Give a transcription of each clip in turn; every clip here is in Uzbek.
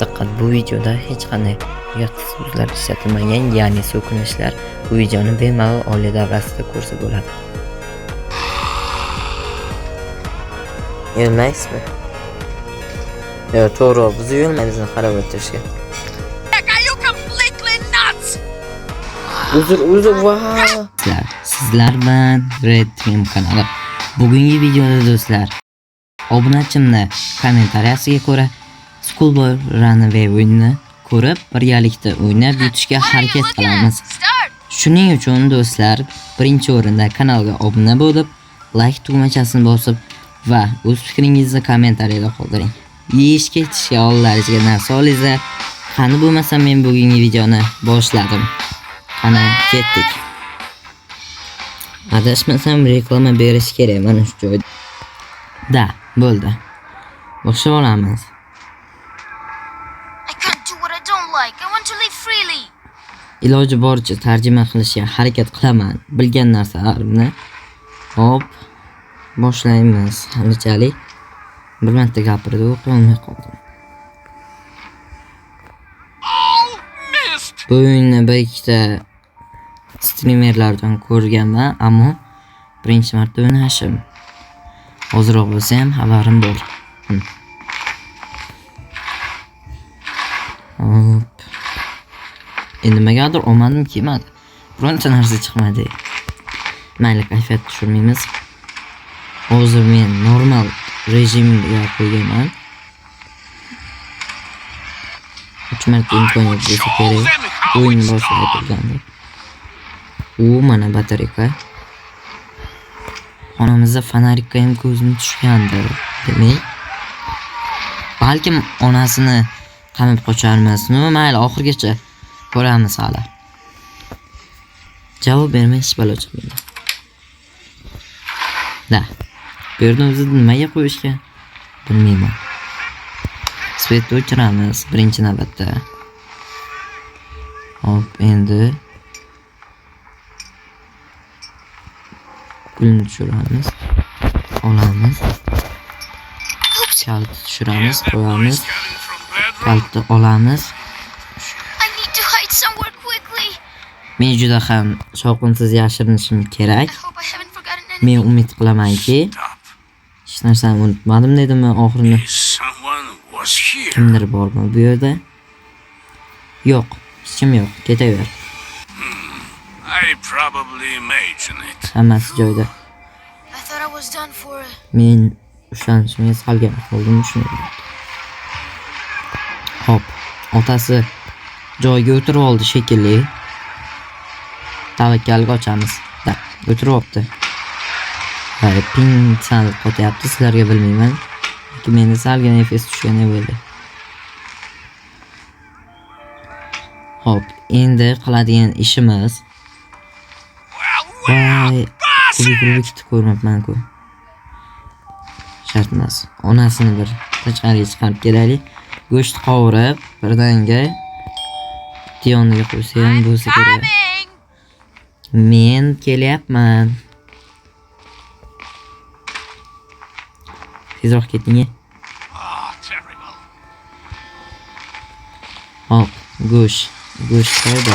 Diqqat, bu videoda hech qanday uyatsiz so'zlar ishlatilmagan, ya'ni so'kinishlar. Bu videoni bemalol oila davrasida ko'rsa bo'ladi. Yo'lmaysizmi? Yo'q, to'g'ri, biz yo'lmaymiz qarab o'tirishga. Uzr, uzr, va. Sizlar bilan Red Team kanali. Bugungi videoda do'stlar, obunachimni kommentariyasiga ko'ra Schoolboy Runaway o'yinini ko'rib, birgalikda o'ynab yutishga harakat qilamiz. Shuning uchun do'stlar, birinchi o'rinda kanalga obuna bo'lib, like tugmachasini bosib va o'z fikringizni kommentariyada qoldiring. Yeyishga, ichishga ollaringizga narsa olingizlar. Qani bo'lmasa men bugungi videoni boshladim. Qani ketdik. Adashmasam reklama berish kerak mana shu joyda. Da, bo'ldi. Boshlab olamiz. Iloji boricha tarjima qilishga harakat qilaman. Bilgan narsalarimni. Hop, boshlaymiz. Halichalik bir marta gapirdi, o'qiy olmay qoldim. Bu o'yinni bir ikkita streamerlardan ko'rganman, ammo birinchi marta o'ynashim. Ozroq bo'lsa ham xabarim bor. Hop. Endi nimagadir omadim kelmadi. Bironta narsa chiqmadi. Mayli, kayfiyat tushirmaymiz. Hozir men normal rejimga qo'yganman. 3 marta imkoniyat bo'lsa kerak. O'yin boshida turganda. U mana batareyka. Xonamizda fonarikka ham ko'zim tushgandir. Demak, balkim onasini qamab qocharmiz. Nima, mayli, oxirgacha ko'ramiz hali. Javob bermay hech balo chiqmaydi. Da. Bu yerda o'zi nimaga qo'yishgan bilmayman. Svetni o'chiramiz birinchi navbatda. Hop, endi gulni tushiramiz, olamiz. Kalitni tushiramiz, qo'yamiz. Kalitni olamiz. Men juda ham shovqinsiz yashirinishim kerak. Men umid qilamanki, hech narsani unutmadim dedimmi oxirini. Kimdir bormi bu yerda? Yo'q, hech kim yo'q. Ketaver. Hammasi joyida. Men ushlanishimga salgina qoldim shuni. Hop, otasi joyiga o'tirib oldi shekilli. Tavakkalga ochamiz. Da, o'tirib olibdi. Ping sal qotyapti, sizlarga bilmayman. Lekin menda salgina FPS tushgandek bo'ldi. Hop, endi qiladigan ishimiz. Voy, kubik ko'rmabman-ku. Shart emas. Onasini bir tashqariga chiqarib kelaylik. Go'sht qovurib, birdaniga yoniga qo'ysa ham bo'lsa kerak. Men kelyapman. Tezroq keting. Hop, go'sht. Go'sht qayerda?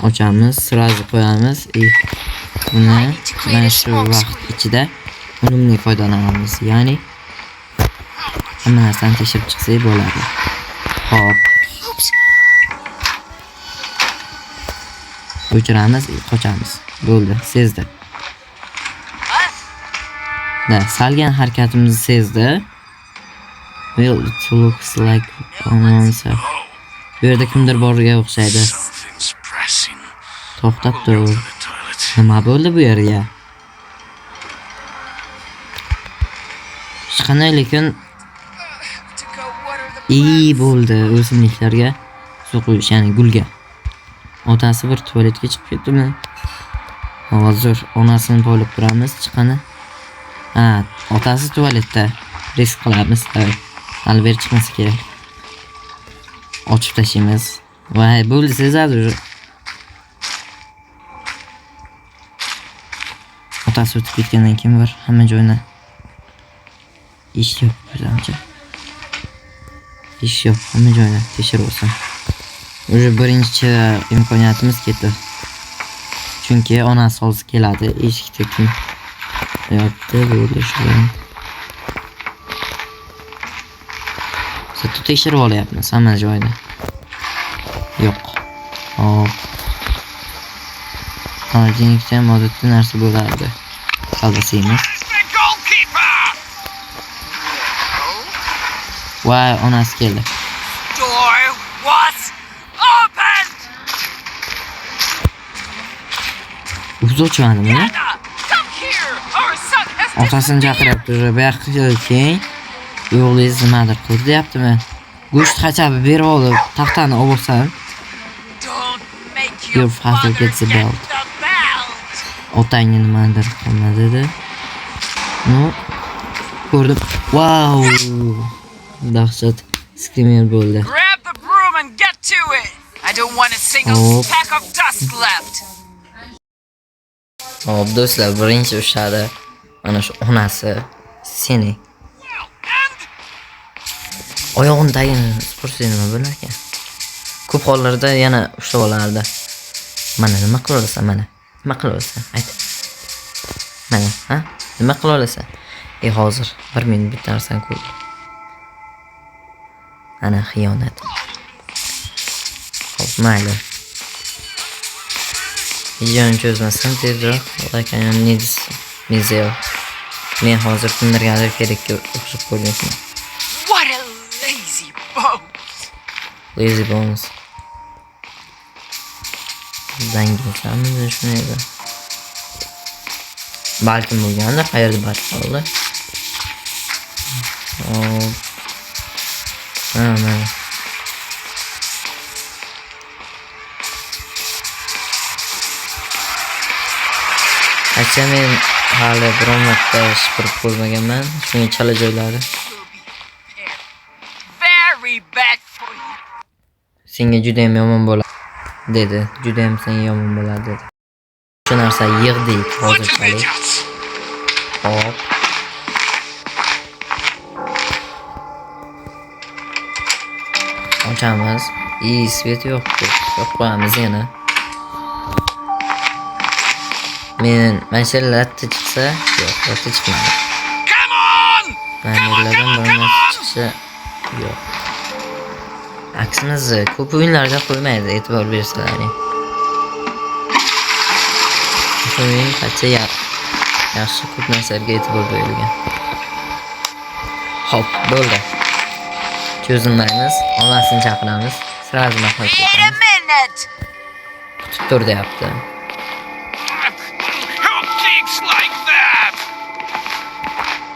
Ochamiz, sразу qo'yamiz. Buni mana shu vaqt ichida unumli foydalanamiz. Ya'ni hamma narsani tekshirib chiqsak bo'ladi. Hop. O'chiramiz, qochamiz. Bo'ldi, sezdi. Da, salgan harakatimizni sezdi. Well, it looks like someone's. Bu yerda kimdir borga o'xshaydi. To'xtab tur. Nima bo'ldi bu yerga? Hech qanday, lekin iyi bo'ldi o'simliklarga suv quyish, ya'ni gulga. Otasi bir tualetga chiqib ketdimi? Hozir onasini poylab turamiz, chiqani. Ha, otasi tualetda. Risk qilamiz. Hali beri chiqmasa kerak. Ochib tashlaymiz. Voy, bo'ldi, sezadi уже. Otasi o'tib ketgandan keyin bir hamma joyini Ish yo'q o'zimcha. Ish yo'q, hamma joyda tekshirib olsam. Уже birinchi imkoniyatimiz ketdi. Chunki onasi hozir keladi, eshikda kim yotdi, bo'ldi shu bilan. Zato tekshirib olyapmiz hamma joyda. Yo'q. Hop. Холодильникda ham odatda narsa bo'lardi. Kolbasa yeymiz. The goalkeeper! Voy, onasi keldi. Door was opened! O'zi ochmadimi? Anna, come here! Our son has Otasini disappeared! chaqiryapti уже. Bu yoqqa keyin o'g'lingiz nimadir qildi deyaptimi? Go'sht хотя бы berib olib, taxtani olib olsam, Don't make Your your father father gets the get belt. the belt! Otangni nimadir qilma dedi. Ну, ko'rdim. Vau! Dahshat skrimer bo'ldi. Grab the broom and get to it! I don't want a single Hop. speck of dust left! Hop, do'stlar, birinchi ushladi. Mana shu onasi seni. Well, and Oyog'ini tagini supursa nima bo'lar ekan? Ko'p hollarda yana ushlab olardi. Mana nima qila olasan mana? Nima qila olasan? Ayt. Mana, ha? Nima qila olasan? E hozir bir minut bitta narsani ko'rdim. Ana xiyonat. Hop, mayli. Videoni cho'zmasdan tezroq like I need video. Men hozir kimdirgadir kerakka o'xshab ko'rinyapman. What a lazy bones! Lazy bones. Zanginsanmi shunday. Balkim bo'lgandir, qayerda balki qoldi. Hop. Ha, mana. Acha men hali biron marta shipirib ko'rmaganman. Shunga chala joylari. Will be very, very bad for you. Senga juda ham yomon bo'ladi dedi. Juda ham senga yomon bo'ladi dedi. Shu narsa yig'dik hozirchalik. Hop. Ochamiz. I, svet yo'q. Yo'q qo'yamiz yana. Men mana shu latta chiqsa, yo'q, latta chiqmadi. Come on! Mana yerlardan bir narsa chiqsa, yo'q. Aksimizni ko'p o'yinlarda qo'ymaydi, e'tibor bersalaring. O'sha o'yin qancha yaxshi ko'p narsalarga e'tibor berilgan. Hop, bo'ldi. Cho'zilmaymiz, onasini chaqiramiz. Sразу maqlab Wait a ketamiz. minute! Kutib tur deyapti. Who kicks like that?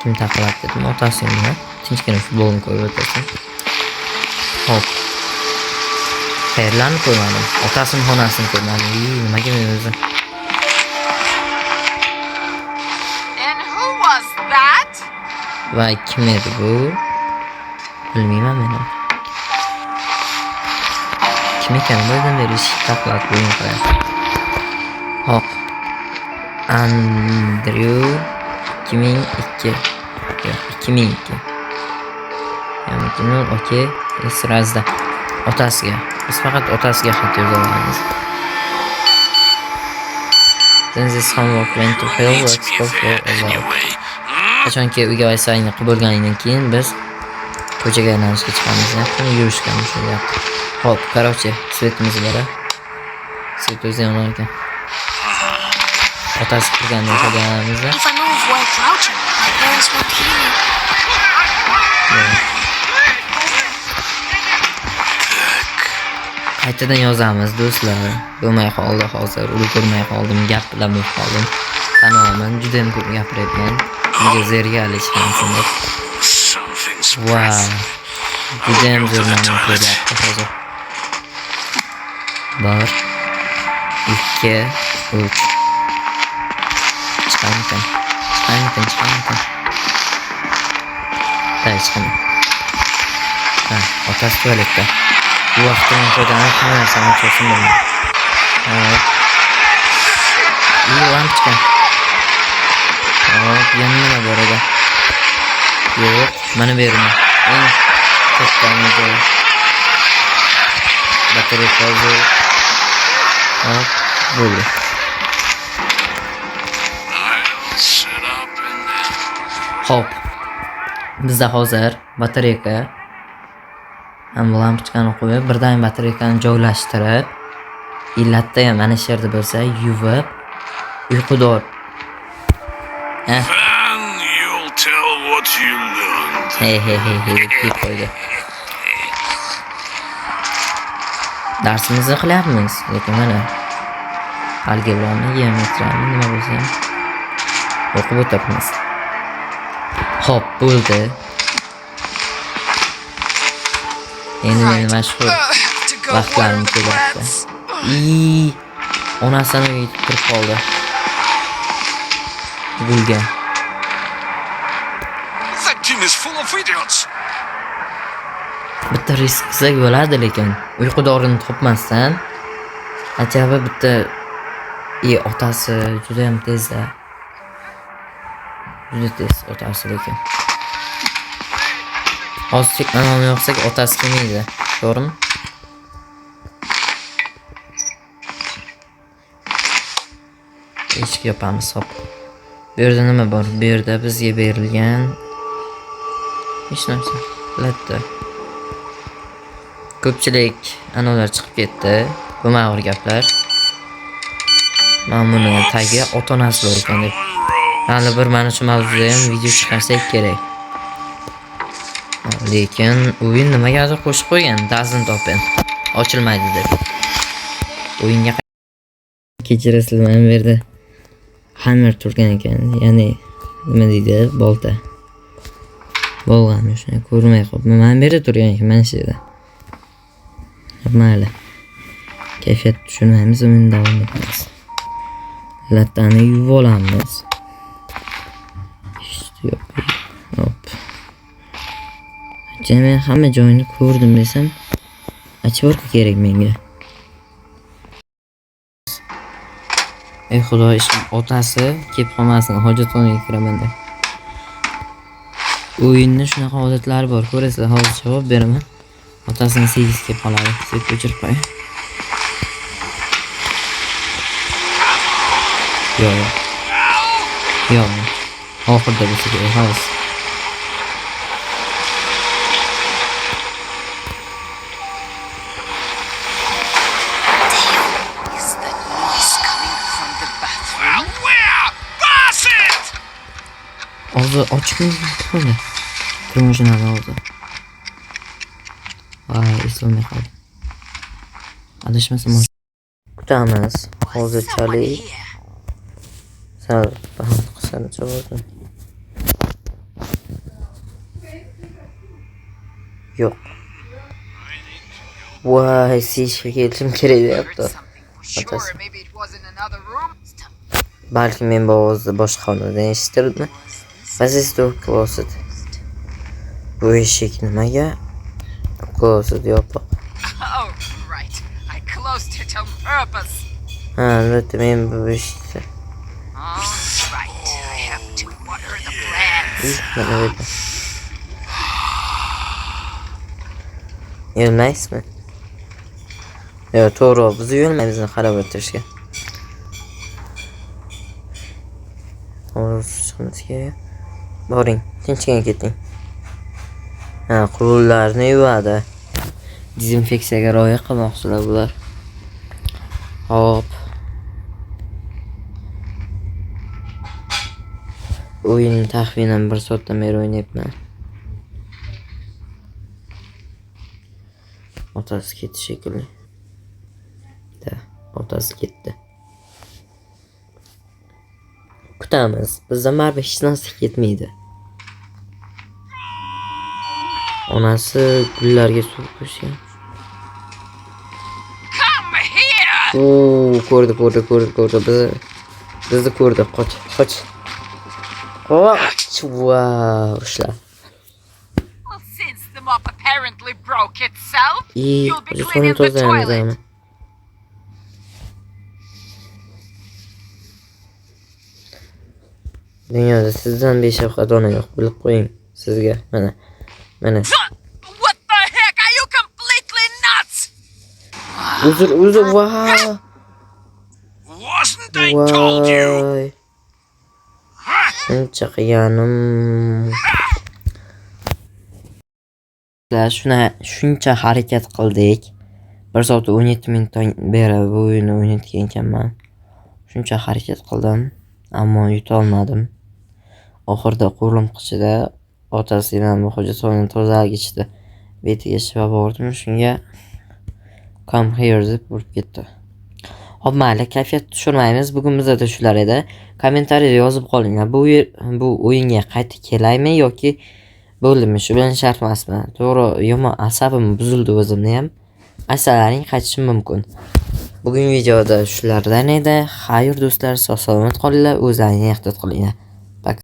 Kim taqiladi dedim, otasi nima? Tinchgina futbolni ko'rib o'tirsin. Hop. Qayerlarni ko'rmadim? Otasini xonasini ko'rmadim. Ey, nimaga men o'zi? And who was that? Va kim edi bu? Bilmayman men. Kim ekan? Birdan beri eshik taqiladi, o'yin qilyapti. Hop. Andrew 2002. Yo'q, 2002. Ya'ni 2000, okey. Sразу otasiga. Biz faqat otasiga xat yoza olamiz. Then this homework went to hell, let's go for a walk. Qachonki uyga vaysayni qilib bo'lganingdan keyin biz ko'chaga aylanishga chiqamiz deyapti, yurishga shu deyapti. Hop, короче, svetimiz bor. Svet o'zi yonar ekan. Otasi kirgandan foydalanamiz. If I move while crouching, my parents won't hear me. Qaytadan yozamiz do'stlar. Bo'lmay qoldi hozir, ulgurmay qoldim, gap bilan bo'lib qoldim. Tan olaman, juda ham ko'p gapiryapman. Video zerikarli chiqmasin deb. Wow. Juda ham zo'r ma'no ko'ryapti hozir. 1 2 3. Chiqarmikan? Chiqarmikan? Chiqarmikan? Ha, chiqaman. Ha, otasi tualetda. Bu vaqtdan foydalanib hamma narsani ochib bo'lmaydi. Hop. Iyi, lampochka. Hop, yana nima bor edi? Yo'q, mana bu yerni. Eng katta joy. Batareyka hozir. Hop, bo'ldi. Xo'p. Bizda hozir batareyka ham lampochkani qo'yib, birdan batareykani joylashtirib, illatda ham mana shu yerda bo'lsa, yuvib, uyqudor. Ha, Then you'll tell what you learned. Hey hey hey hey deb kuyib qo'ydi. Darsimizni qilyapmiz, lekin mana algebrani, geometriyani nima bo'lsa ham o'qib o'tiribmiz. Xo'p, bo'ldi. Endi meni mashhur To go water vaqtlarim the kelyapti. plants. Iy, onasini uyga kirib qoldi. Gulga. That gym is full of idiots. Bitta risk qilsak bo'ladi, lekin uyqu dorini topmasdan achabi bitta otasi juda ham tezda. Juda tez otasi lekin. Hozir anavini yoqsak otasi kelmaydi, to'g'rimi? Eshik yopamiz, hop. Bu yerda nima bor? Bu yerda bizga berilgan hech narsa. Latta. Ko'pchilik anavlar chiqib ketdi. Bu mag'ur gaplar. Mana buni tagi ota-onasi bor ekan deb. Hali bir mana shu mavzuda ham video chiqarsak kerak. Lekin o'yin nimagadir qo'shib qo'ygan, doesn't open. Ochilmaydi deb. O'yinga kechirasizlar, mana bu yerda hammer turgan ekan, ya'ni nima deydi, bolta. Bo'lg'anmi shuni ko'rmay qolibman. Mana bu yerda turgan ekan, mana shu yerda. Mayli. Kayfiyat tushirmaymiz, uni davom etamiz. Lattani yuvib olamiz. Yo'q. Hop. Men hamma joyini ko'rdim desam, achvorka kerak menga. Ey Xudo, ishim otasi kelib qolmasin, hojatxonaga kiraman deb. O'yinda shunaqa odatlari bor, ko'rasizlar, hozir javob beraman. Otasini sevgisi kelib qoladi. Svet o'chirib qo'y. Yo'q, yo'q. Yo'q. Oxirida bo'lsa kerak, hozir. Is that noise coming from the bathroom? Where? Pass it! Og'zi ochiqmi? Qanday? Kirmoshinaning og'zi. Voy, eslolmay qoldim. Adashmasam kutamiz. Hozirchalik sal baland qilsam javobni. Yo'q. Voy, seshga kelishim kerak deyapti. Otasi. Balki men bu ovozni boshqa xonadan eshittirdim. Was door closed? Bu eshik nimaga closed, yopiq? Oh, right. I closed it on purpose. Ha, albatta men bu eshikni. All right. I have to water the plants. Mana bu yerda. Yo'lmaysizmi? Yo'q, to'g'ri, biz yo'lmaymiz qarab o'tirishga. Hozir chiqamiz kerak. Boring, tinchgina keting. Ha, qo'llarni yuvadi. Dezinfeksiyaga rioya qilmoqchilar bular. Hop. O'yinni taxminan 1 soatdan beri o'ynayapman. Otasi ketdi shekilli. Da, otasi ketdi. Kutamiz. Bizdan baribir hech narsa ketmaydi. Onasi gullarga suv qo'shgan. Come here! Oo, ko'rdi, ko'rdi, ko'rdi, ko'rdi. Bizni ko'rdi. Qoch, qoch. Qoch. Wow, ushlab. Well, since the mop apparently broke itself, you'll be cleaning the toilet. Dunyoda sizdan beshafqat ona yo'q, bilib qo'ying. Sizga mana. Mana. What the heck? Are you completely nuts? Uzr, uzr, voy. Wasn't I told you? Voy. Shuncha qilganim. Shuna shuncha harakat qildik. 1 soat 17 minutdan beri bu o'yinni o'ynayotgan ekanman. Shuncha harakat qildim, ammo yutolmadim. Oxirida qo'lim qichida otasi bilan bu hojatxona tozalagichda betiga shivab bordim. Shunga "Come here" deb urib ketdi. Xo'p, mayli, kayfiyat tushirmaymiz. Bugun bizda shular edi. Kommentariyada yozib qolinglar. Bu o'yinga qayta kelaymi yoki bo'ldimi? Shu bilan shart emasmi? To'g'ri, yomon asabim buzildi o'zimni ham. Aytsalaring, qaytishim mumkin. Bugun videoda shulardan edi. Xayr do'stlar, sog' salomat qolinglar, o'zlaringni ehtiyot qilinglar.